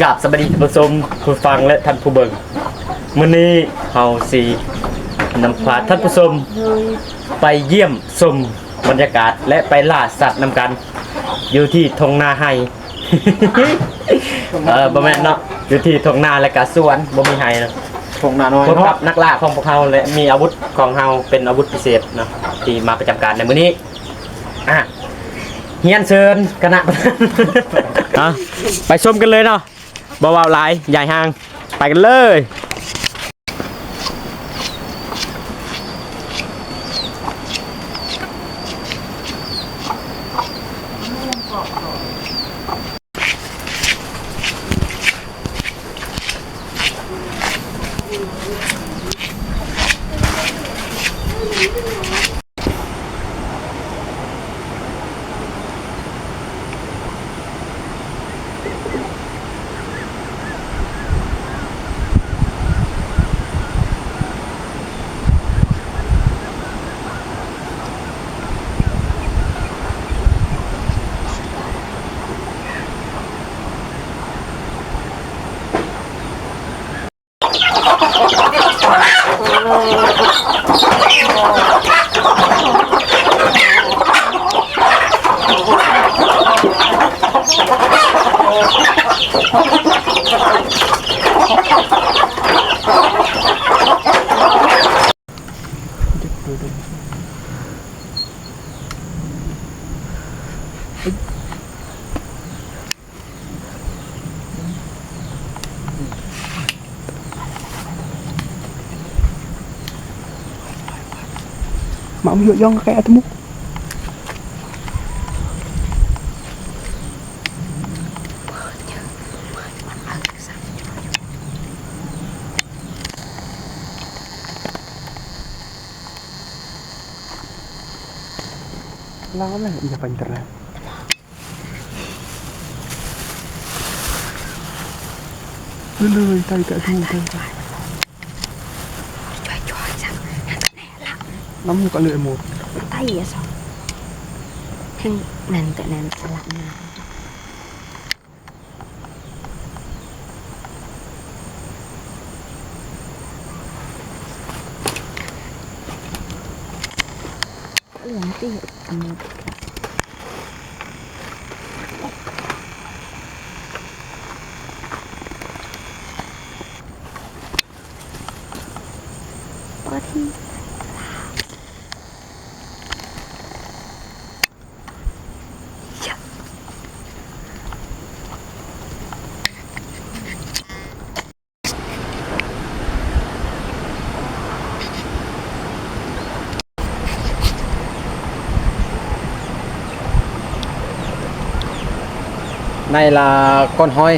ກາບສະບາຍດີທ່ານຜູ້ຊົມ ຜູ້ຟັງ ແລະ ທ່ານຜູ້ເບິ່ງ. ມື້ນີ້ເຮົາຊິນຳພາທ່ານຜູ້ຊົມໄປຢ້ຽມຊົມບັນຍາກາດ ແລະ ໄປລ່າສັດນຳກັນ ຢູ່ທີ່ທົ່ງນາໄຮ່. ເອີ ບໍ່ແມ່ນເນາະ, ຢູ່ທີ່ທົ່ງນາ ແລະກະສວນ, ບໍ່ມີໄຮ່ເນາະ. ທົ່ງນານ້ອຍເນາະ. ພົບກັບນັກລ່າຂອງພວກເຮົາ ແລະ ມີອາວຸດຂອງເຮົາເປັນອາວຸດພິເສດເນາະ ທີ່ມາປະຈຳການໃນມື້ນີ້. ອ່ະ ຮຽນເຊີນຄະນະ ອ່ະ ໄປຊົມກັນເລີຍເນາະ. ບໍ່ເວົ້າຫຼາຍ ຢ່າໃຫ້ຫ່າງ ໄປກັນເລີຍ. Mak muyuk jong kayak temu. Lama lah ia internet. Lului, tai tak tu, tai tak. Cuai-cuai sang. Nang kena lah. Namu ka lului mut. Tai ya sang. Heng, nang kena lah. Nai lah kon hoi.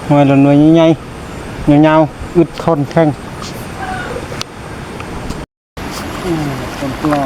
ຫອຍລະໜ່ວຍໃຫຍ່ໆ ຍາວໆ ອຶດທົນແຂງ. ອືມ ຕົ້ນກລໍ.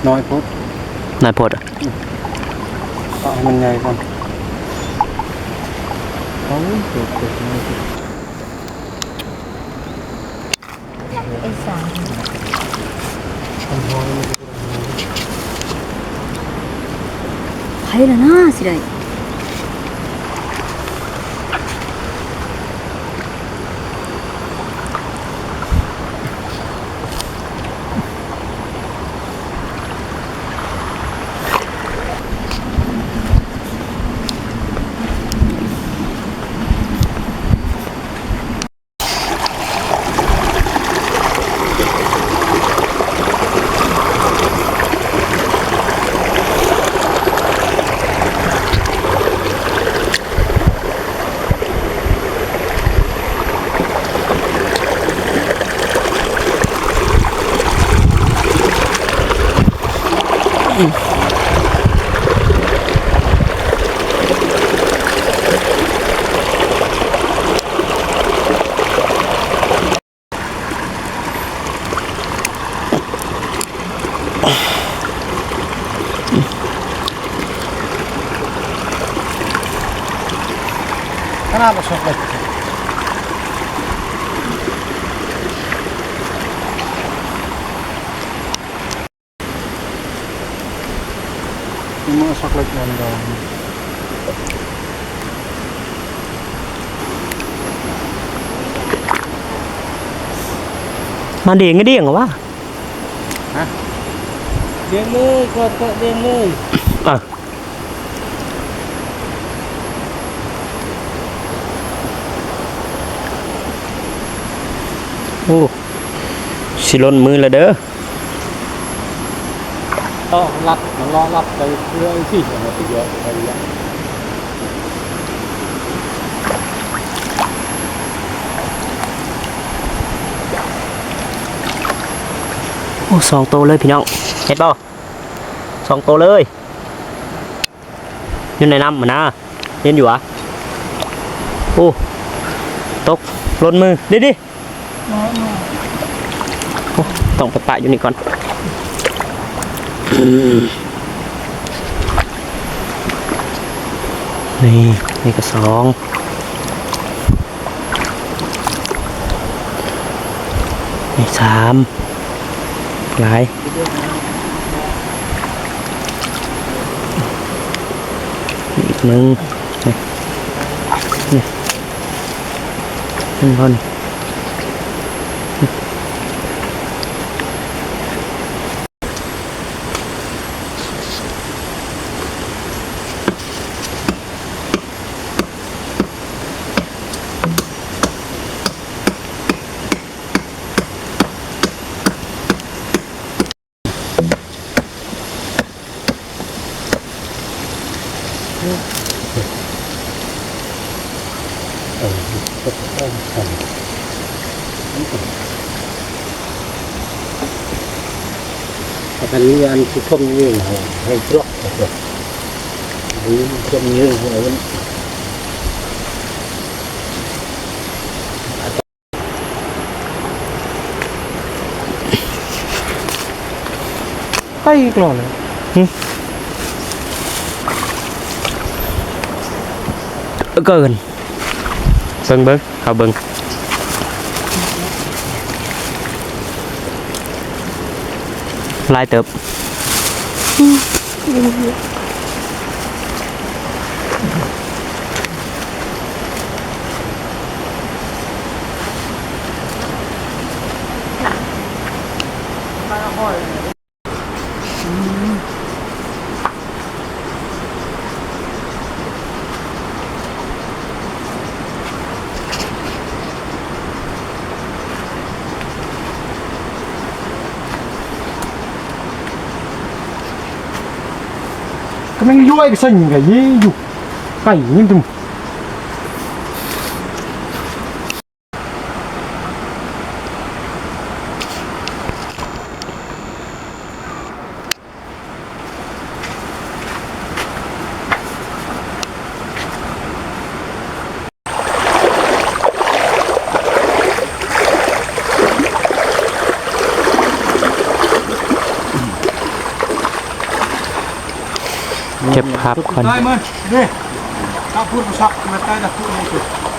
ນ້ອຍໂພດ ນ້ອຍໂພດ. ອືມ ເອົາໃຫ້ມັນໃຫຍ່ກ່ອນ. ເອົາ ໂຕ ໂຕນ້ອຍ. ໄປລະນາ ຊິໄດ້. ໂ ອ້າວ ບັກຊອກເລີຍ ມາຊອກເລັກແມ່ນບໍ່? ມາເດ້ງກະເດ້ງຫວາ? ຮະ? ເດ້ງເລີຍ ກໍເດ້ງເລີຍ ອ່ະ. ໂອ້ ຊິຫຼົ່ນມືແລ້ວເດີ້ ເລາະລັດ ເລາະລັດໄປເພື່ອຊິເອົາໄປຢອກໄປຢອກ. ໂອ້ ສອງໂຕເລີຍພີ່ນ້ອງ ເຫັນບໍ່? ສອງໂຕເລີຍ ຢູ່ໃນນ້ຳຫັ້ນນະ ເຫັນຢູ່ຫວາ? ໂອ້ ຕົກຫຼົ່ນມື ເດ້ໆ. ໂອ້ ຕ້ອງໄປປະຢູ່ນີ້ກ່ອນ ອືມ ນີ້ ນີ້ກະສອງ ນີ້ສາມ ຫຼາຍ ອີກໜຶ່ງ ນີ້ ນີ້ ເຫັນບໍ່ນີ້? ເອີ ເຮັດເຂົ້າທຳ ຄັນມີອັນຊິທົມຍິງໃຫ້ ໃຫ້ຈວກ ມີຄົນຍິງໃຫ້ ໄປອີກແລ້ວ ຫຶ ເກີນ ເບິ່ງ ເບິ່ງ ເຮົາເບິ່ງ ຫຼາຍເຕີບ. ກຳລັງຍ້ອຍກະສັງກະເຍຢູ່ ໄກ່ຍິງຕຶມ. ເກັບພາບກ່ອນ ໄດ້ເມີ ເດ້ ກະພຸດສັກມາໃຕ້ດາພຸດນີ້.